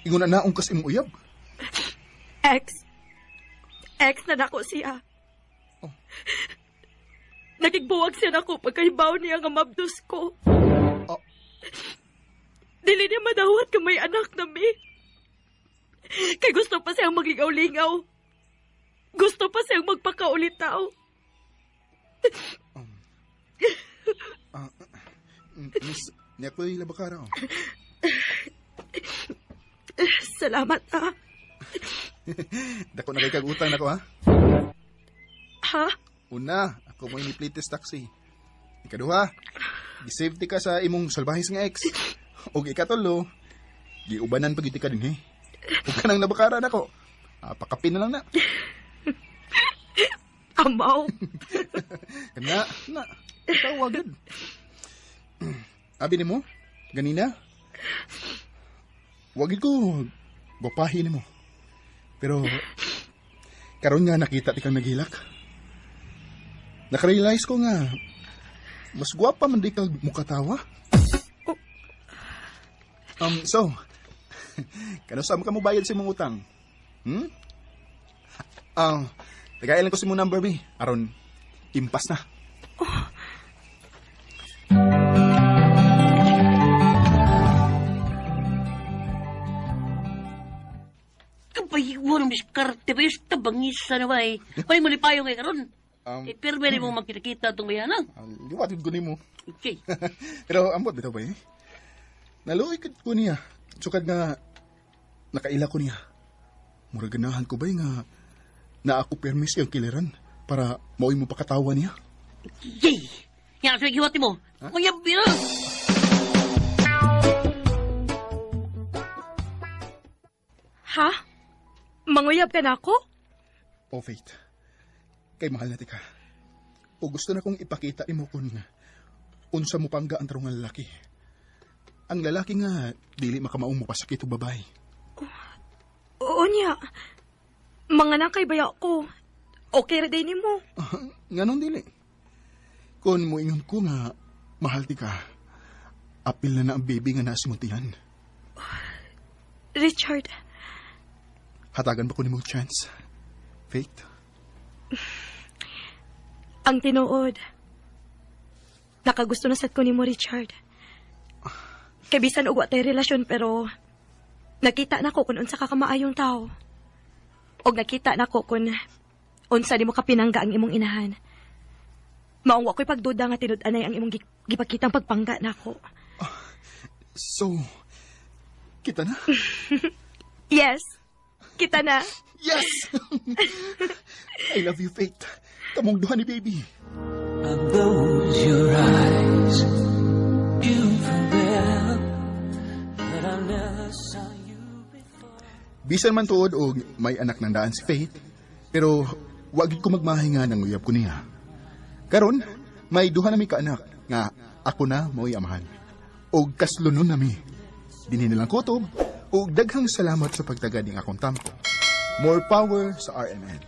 ingon na naong kas imong uyab. Ex. Ex na nako siya. Oh. Nagigbuwag siya nako pagkahibaw niya nga mabdos ko. Oh. Dili niya madawat ka may anak na mi. Kay gusto pa siyang magligaw-lingaw. Gusto pa siyang magpakaulitaw. Miss, niya ko'y labakara, oh. Salamat, ha? Dako na kay kag utang nako, ha? Ha? Una, ako mo iniplitis taxi. Ikaduha, gisafety ka sa imong salbahis nga ex. Og ikatulo, giubanan pag ka din, he. Huwag ka nang nabakaran ako. Pakapin na lang na. Amaw. Kana, na. Tawa, gud. Abi ni mo, ganina, wag ko gwapahin mo. Pero, karon nga nakita ti kang naghilak. Nakarealize ko nga, mas gwapa man di ka mukatawa. So, kano saan ka mo bayad sa imong utang? Tagailan ko si mo number, B. Aron, impas na. Oh. Kapahiwan ang diskarte ba? Yung tabangisa na ba eh. Ay, malipayo kay karon. Pero meron mo magkita-kita itong bayana. Liwat ko nimo. Okay. Pero ambot bitaw ba eh? Naluoy ko niya. Sukad nga nakaila ko niya. Mura ganahan ko ba nga na ako permis yung kiliran para maoy mo pakatawa niya. Yay! Yan, sige, giwati mo. Uyab, biro! Ha? Manguyab ka na ako? Oh, Faith. Kay mahal na tika. O gusto na kong ipakita imo kung unsa mo pangga ang tarong lalaki. Ang lalaki nga, dili makamaong mapasakit og babae. Oo niya. Mga nakay baya ko. Okay ra day nimo. Nganong dili? Kung moingon ko nga, mahal ti ka, apil na na ang baby nga nasimuntihan. Richard. Hatagan ba ko nimo chance? Faith? Ang tinuod. Nakagusto na sad ko nimo, Richard. Kay bisan og wa tay relasyon pero nakita nako kung unsa ka kamaayong tao. Og nakita nako kung unsa nimo kapinangga ang imong inahan. Maong wa ko'y pagduda nga tinud-anay ang imong gipakitang pagpangga nako. So, kita na? Yes, kita na. Yes! I love you, Faith. Kamong duha ni baby. Are those your eyes? Beautiful girl, that I never saw you before. Bisan man tuod og may anak ng daan si Faith, pero wag ko magmahinga ng uyab ko niya. Karon, may duha na mi kaanak nga ako na mao'y amahan. Og kaslunon nami. Dinhi na lang kutob og daghang salamat sa pagtaga ning akong tampo. More power sa RMN.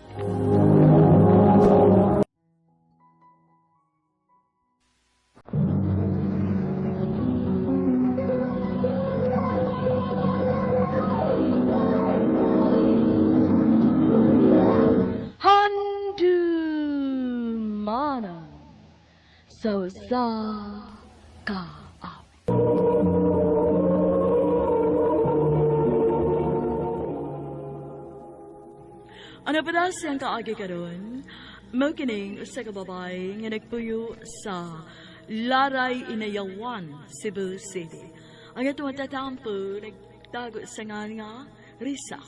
Handumana so sa ka up. Ano pa daw siyang kaagi karon? Mao kining usa ka babae nga nagpuyo sa Laray Inayawan, Cebu City. Ang atong tatampo nagtago sa ngan nga Risa.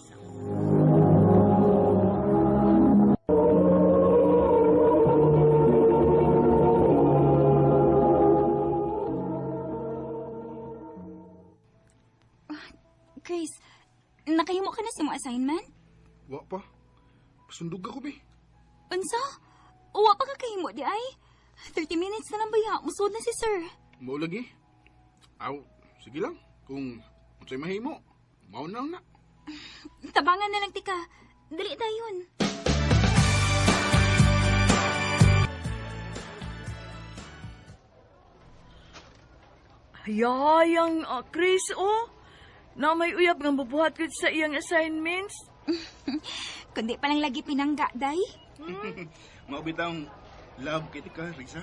Chris, nakahimo ka na sa imong assignment? Wa pa. Pasundog ako, be. Unsa? Wa pa ka kahimo di ay? 30 minutes na lang baya. Musod na si sir. Mao lagi. Aw, sige lang. Kung unsay mahimo, mao na lang na. Tabangan na lang tika. Dali dayon. Hayang, Chris, oh. Na may uyab nga mabuhat gud sa iyang assignments. Kundi pa lang lagi pinangga, day. Mao bitang love kay tika, Risa.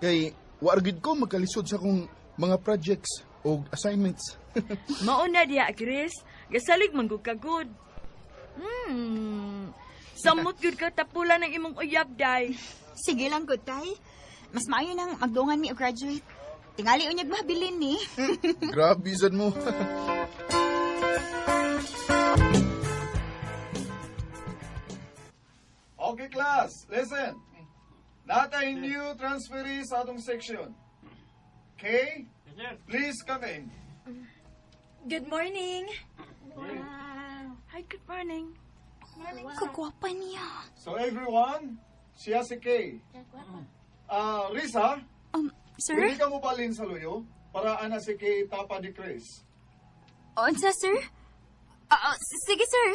Kay wa ra gid ko magkalisod sa akong mga projects o assignments. Mao na diya, Chris. Gasalig man gud ka gud. Samot gud ka tapulan ng imong uyab, day. Sige lang gud, tay. Mas maayo nang magdungan mi og graduate. Tingali unyag mabilin ni. Grabe sad mo. Okay, class. Listen. Natay new transferee sa atong section. Okay? Please come in. Good morning. Hi, good morning. Kagwapa niya. So everyone, siya si Kay. Ah, Risa, Sir? pwede ka mo balin sa luyo para ana si Kay tapa di Chris. Unsa, sir? Sige, sir.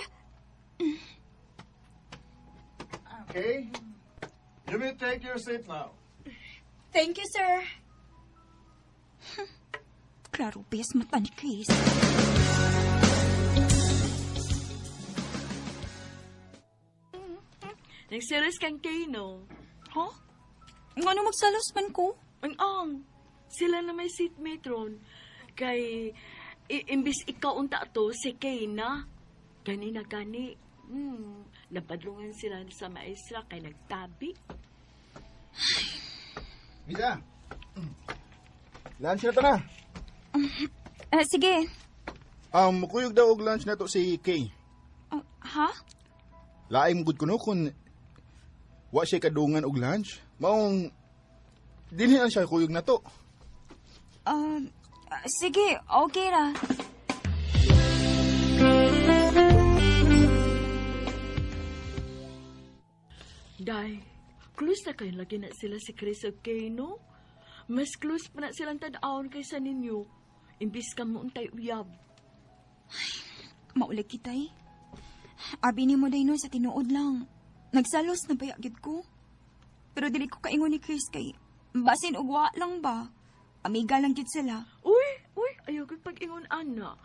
Okay? You may take your seat now. Thank you, sir. Klaro, bes, mata ni Chris. Nagselos kang Kay, no? Ha? Ngano magsalos man ko? Ang ang, sila na may seatmate ron. Kay, imbis ikaw unta to, si Kay na. Gani na gani. Napadlungan sila sa maestra kay nagtabi. Misa. Lunch na to na. Sige. Mukuyog daw og lunch na to si Kay. Ha? Laing gud kuno kun wa siya kadungan og lunch. Maong dinhi lang siya kuyog na to. Sige, okay ra. Day, close na kayo lagi na sila si Chris o Kay, no? Mas close pa na silang tan-awon kaysa ninyo. Imbis ka mo untay uyab. Maulag kita eh. Abi ni mo day no sa tinuod lang. Nagsalos na baya gyud ko. Pero dili ko kaingon ni Chris kay basin og wa lang ba. Amiga lang gyud sila. Uy, uy, ayaw ko pag-ingon, ana.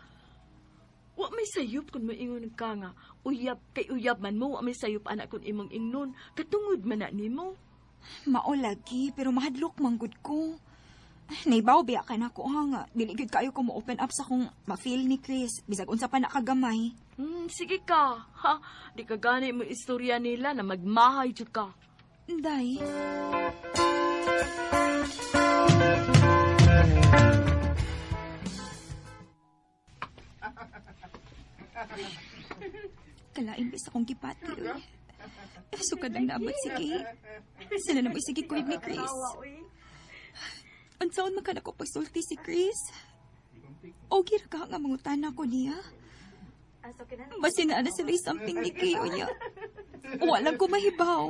Wa may sayop kung moingon ka nga. Uyab kay uyab man mo, wa may sayop ana kung imong ingnon. Katungod man na nimo. Mao lagi, pero mahadlok man gud ko. Naibaw biya ka na ko ha nga. Dili gyud kaayo ko mo-open up sa kung ma-feel ni Chris. Bisag unsa pa nakagamay. Sige ka. Ha, di ka gani mo istorya nila na magmahay jud ka. Day. Kalain ba sa akong gipati, uy. Sukad lang naabot si Kay. Sila na mo sige kuyog ni Chris. Unsaon man ka na ko pagsulti si Chris? Okay ra ka nga mangutana ko niya. Basin na na sila samping ni Kay, unya. Walang ko mahibaw.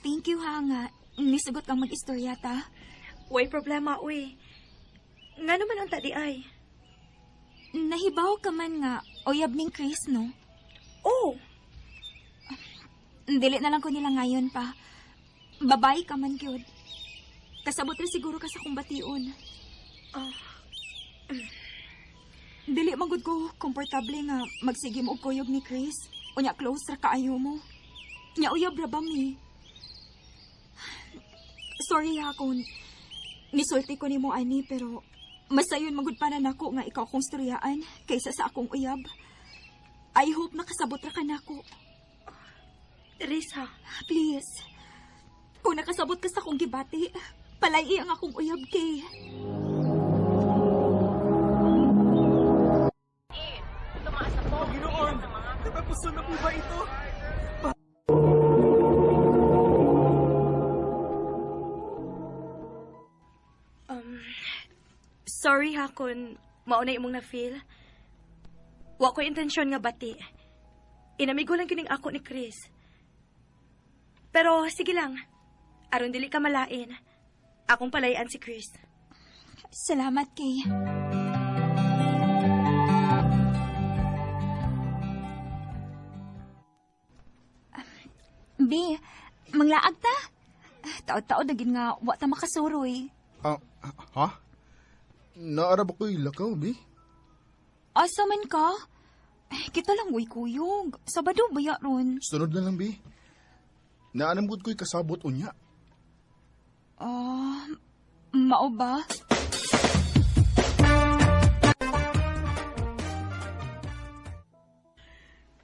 Thank you ha nga. Nisugot kang mag-istorya ta. Way problema, uy. Nga naman ang tadi ay. Nahibaw ka man nga, uyab ning Chris, no? Oh! Dili na lang ko nila ngayon pa. Babae ka man, gyud. Kasabot ra siguro ka sa kong bation. Oh. Dili man gud ko komportable nga magsige mo og kuyog ni Chris. Unya close ra kaayo mo. Nya uyab ra ba mi? Sorry ha kung nisulti ko nimo ani pero masayon man gud para nako nga ikaw akong storyaan kaysa sa akong uyab. I hope nakasabot ra ka nako. Risa, please. Kung nakasabot ka sa akong gibati, palay ang akong uyab kay. Panginoon, natapusan na po ba ito? Sorry ha kung mauna imong na-feel. Wa ko intensyon nga bati. Inamigo lang kining ako ni Chris. Pero sige lang, aron dili ka malain. Akong palayan si Chris. Salamat, Kay. B, manglaag ta. Taod-taod na gid nga wa ta makasuroy. Ha? Naara ba ko'y lakaw, B? Asa man ka? Kita lang, uy, kuyog. Sabado ba ya ron? Sunod na lang, B. Naanam gud ko'y kasabot unya. Mao ba?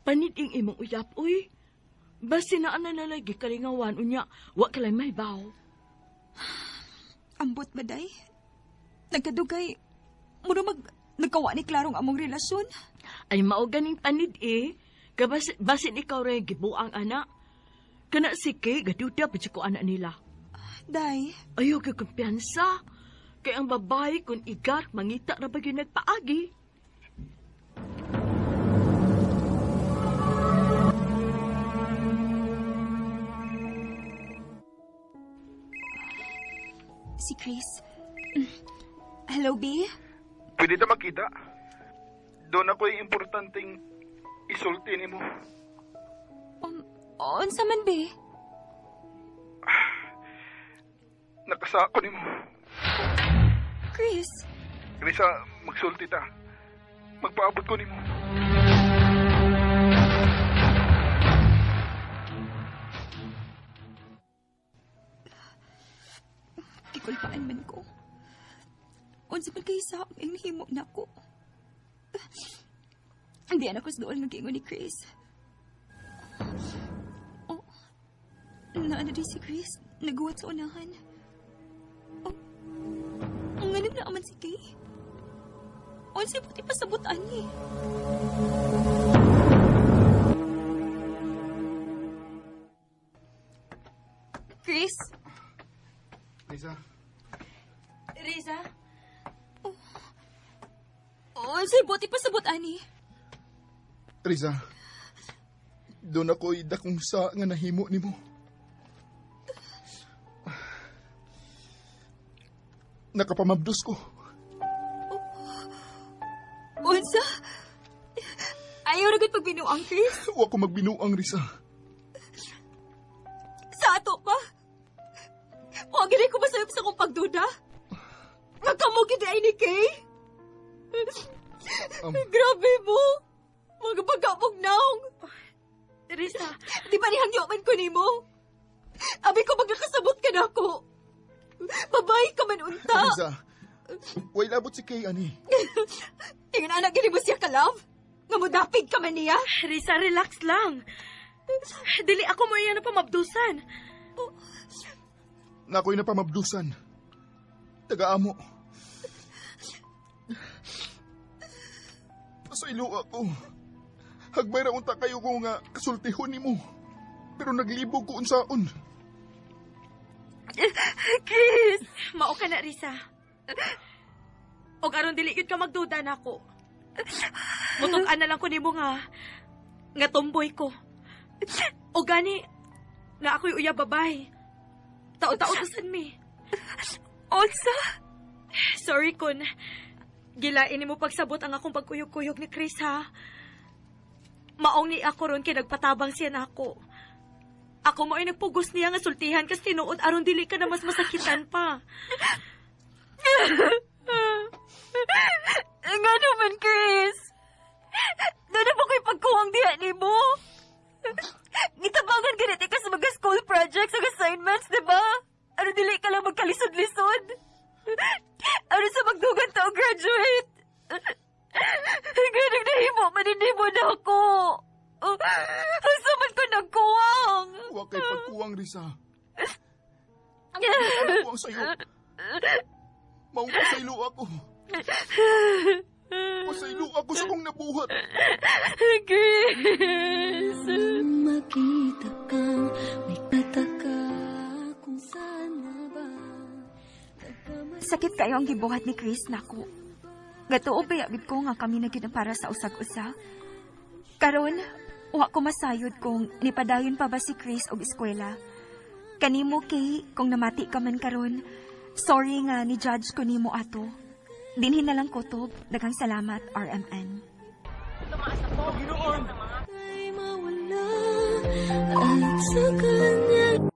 Panid ing imong uyap, uy. Basi na ana na lagi kalingawan unya, wa ka lang may baw. Ambot ba, day? Nagkadugay, mura mag nagkawa ni Klarong among relasyon. Ay mao ganing panid eh. Kabasin basin ikaw rin gibuang anak. Kana si Kay, gaduda pa ko anak nila. Day. Ayaw ka kumpiyansa. Kay ang babae kung igat, mangita ra ba gyud nagpaagi. Si Chris. Hello, B? Pwede ta makita? Doon ako'y importanteng isulti nimo. Unsa man, B? Nakasako nimo. Chris? Risa, magsulti ta. Magpaabot ko nimo. Gikulpaan man ko. Unsa man kay sa ang nahimo nako. Hindi na ko sa dool nga giingon ni Chris. Oh, naana di si Chris. Naguwat sa unahan. Oh, ang ganun na aman si Kay. Unsa puti pasabot ani. Chris? Risa? Risa? Oh, unsay buti pasabot ani. Risa, doon ako'y dakong sa nga nahimo nimo. Nakapamabdos ko. Oh, unsa? Ayaw na gud pagbinuang, Chris. Wa ko magbinuang, Risa. Sa ato pa? Wa gid ko masayop sa akong pagduda. Nagkamo gid ay ni Kay. Grabe mo. Mga pagkabog naong. Risa. Di ba nihangyo man ko nimo? Abi ko magkakasabot ka na ako. Babae ka man unta. Risa, way labot si Kay, ani. Ingon anak gini mo siya ka, love. Nga mudapig ka man niya. Risa, relax lang. Dili ako mo iya na pamabdusan. Oh. Nako'y napamabdusan. Taga-amo. Pasaylo ako. Hagbay ra unta kayo ko nga kasultihon nimo. Pero naglibog ko unsaon. Chris! Mao ka na, Risa. Og aron dili gyud ka magduda nako. Mutug-an na lang ko nimo nga tomboy ko. O gani na ako'y uya babay. Tao-tao ta sad mi. Unsa? Sorry kun gilain nimo pagsabot ang akong pagkuyog-kuyog ni Chris ha. Maong ni ako ron kay nagpatabang siya nako. Ako mo ay nagpugos niya nga sultihan kas tinuod aron dili ka na mas masakitan pa. Nga naman, Chris. Doon na ba ko'y pagkuwang diha ni mo? Gitabangan ganit ka sa mga school projects ug assignments, di ba? Ano dili ka lang magkalisod-lisod? Ano sa magdugan ta o graduate? Ganang nahimo, maninimo na ako. Asa man ko nagkuwang? Wa kay pagkuwang, Risa. Nagkuwang sa'yo. Maong pasaylo ako. Pasaylo ako sa kong nabuhat. Chris! Makita ka, may pataka kung sana ba. Sakit kayo ang gibuhat ni Chris nako. Gatuo ba yabit ko nga kami na gyud ang para sa usag-usa. Karon, wa ko masayod kung nipadayon pa ba si Chris og eskwela. Kanimo Kay, kung namati ka man karon, sorry nga ni judge ko nimo ato. Dinhin na lang kutob. Daghang salamat, RMN. Ay mawala at sa kanya.